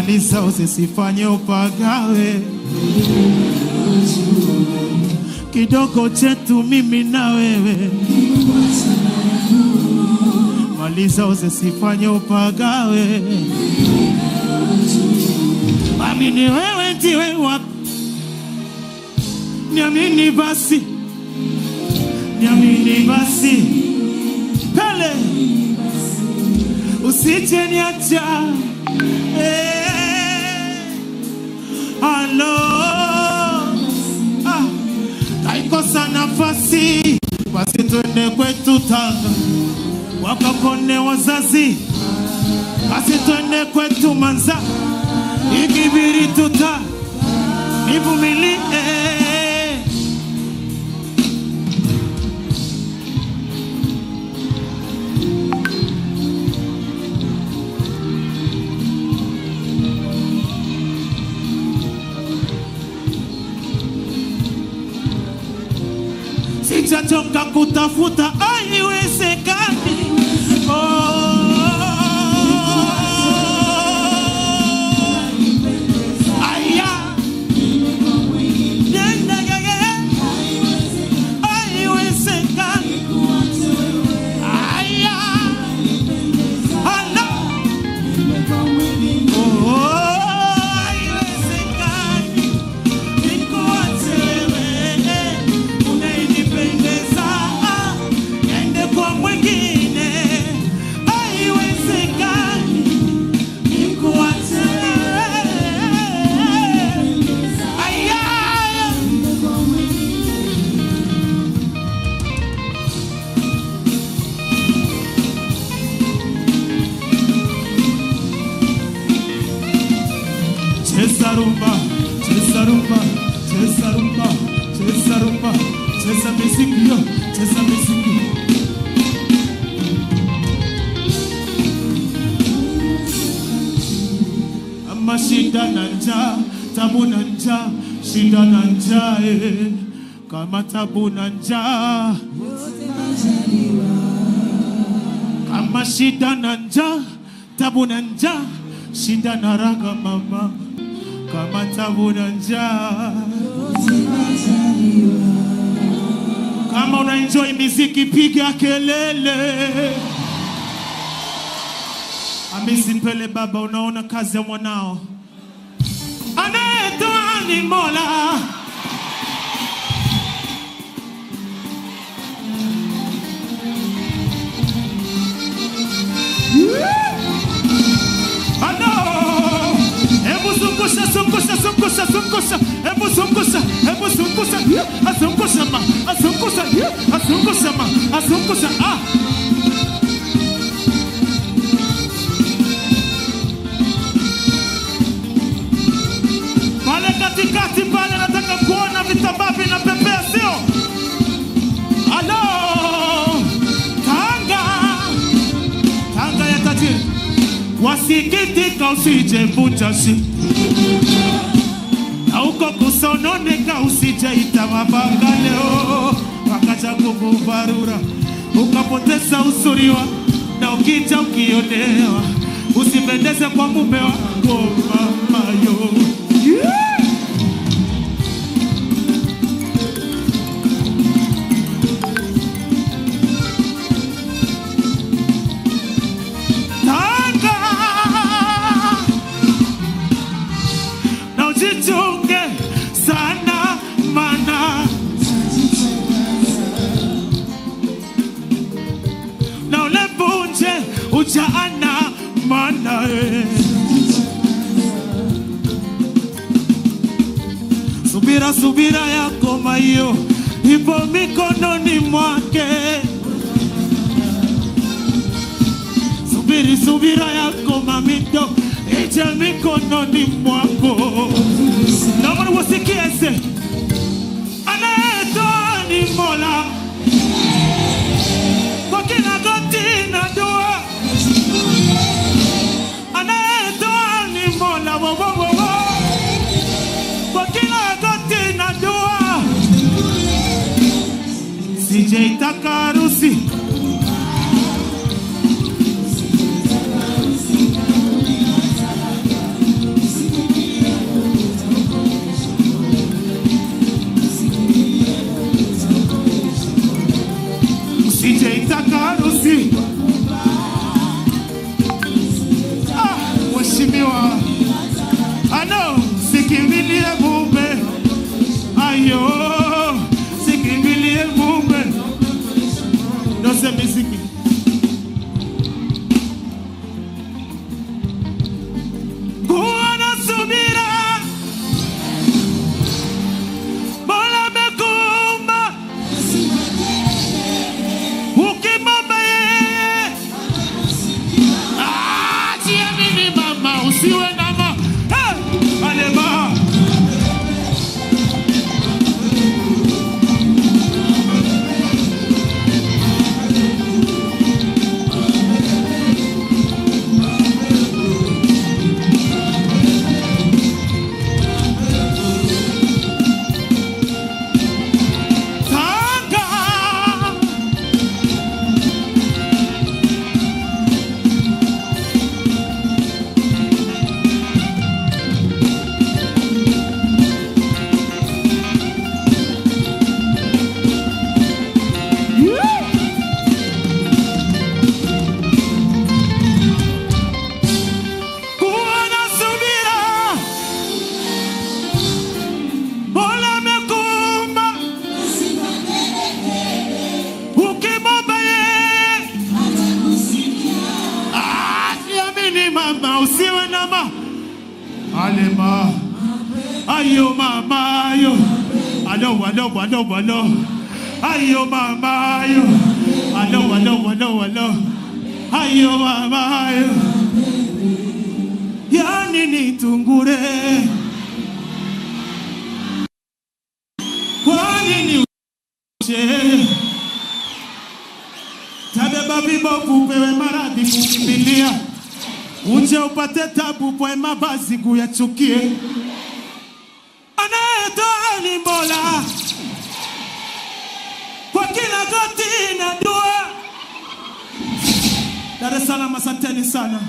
Maliza usisifanye upagawe. Kidogo chetu mimi na wewe. Maliza usisifanye upagawe. Amini wewe ndiwe wapi. Niamini basi. Niamini basi. Pele. Usije niacha. Alo. Ah. Kaikosa nafasi. Basi twende kwetu Tanga. Wakakone wazazi. Basi twende kwetu Manza. Ikibiri tuta. Nivumilie. Sijachoka kutafuta, haiwezekani. Oh, aya, haiwezekani. Aya, ala, oh, haiwezekani. Nikuache wewe, unayenipendeza, ende kwa mwingine. Haiwezekani. Nikuache wewe. Aya. Cheza rumba, cheza rumba, cheza rumba, cheza rumba, cheza miziki yo, cheza miziki. Ama shida na njaa, tabu na njaa, shida na njaa, eh. Kama tabu na njaa, kama shida na njaa, tabu na njaa, shida na raga mama. Kama tabu na njaa. Kama una enjoy miziki piga kelele. Hamisi Mpele baba, unaona kazi ya mwanao. Anayetoa ni Mola. Ano! Hebu zungusha, zungusha, zungusha, zungusha. Hebu zungusha, hebu zungusha. Azungusha ma, azungusha, azungusha ma, azungusha. Ah! Pale katikati pale nataka kuona vitambaa vinapepea, sio? Alo! Tanga! Tanga ya tajiri. Wasikitika usije vunja shi. Na uko kusononeka usije ita mabanga leo. Wakaja kukubarura. Ukapoteza uzuri wako. Na ukija ukionewa. Usipendeze kwa mume wako mama yo. Yeah! Tanga! Na ujichunge sana mana. Na ulevunje ujaana mana. Subira, subira yako mayo ipo mikononi mwake. Subiri, subira yako mamito ije mikononi mwako. Naomba wasikiese. Anayetoa ni Mola. Kwa kila goti na dua. Anayetoa ni Mola. Wo, wo, wo, wo. Kwa kila goti na dua. Sijaitaka harusi. usiwe na ma hey! Alema. Tanga. Kuwa na subira, Mola amekuumba, ukimwomba yeye Jiamini mama, usiwe na ma alema ayo mama ayo alo alo alo alo ayo mama ayo alo alo alo alo ayo mama ayo yani nitungure kwa nini ushe tabeba vibovu pewe maradhi kukimbilia uje upate tabu pwe mavazi kuyachukie. Anayetoa ni Mola kwa kila goti na dua. Dar es Salaam, asanteni sana.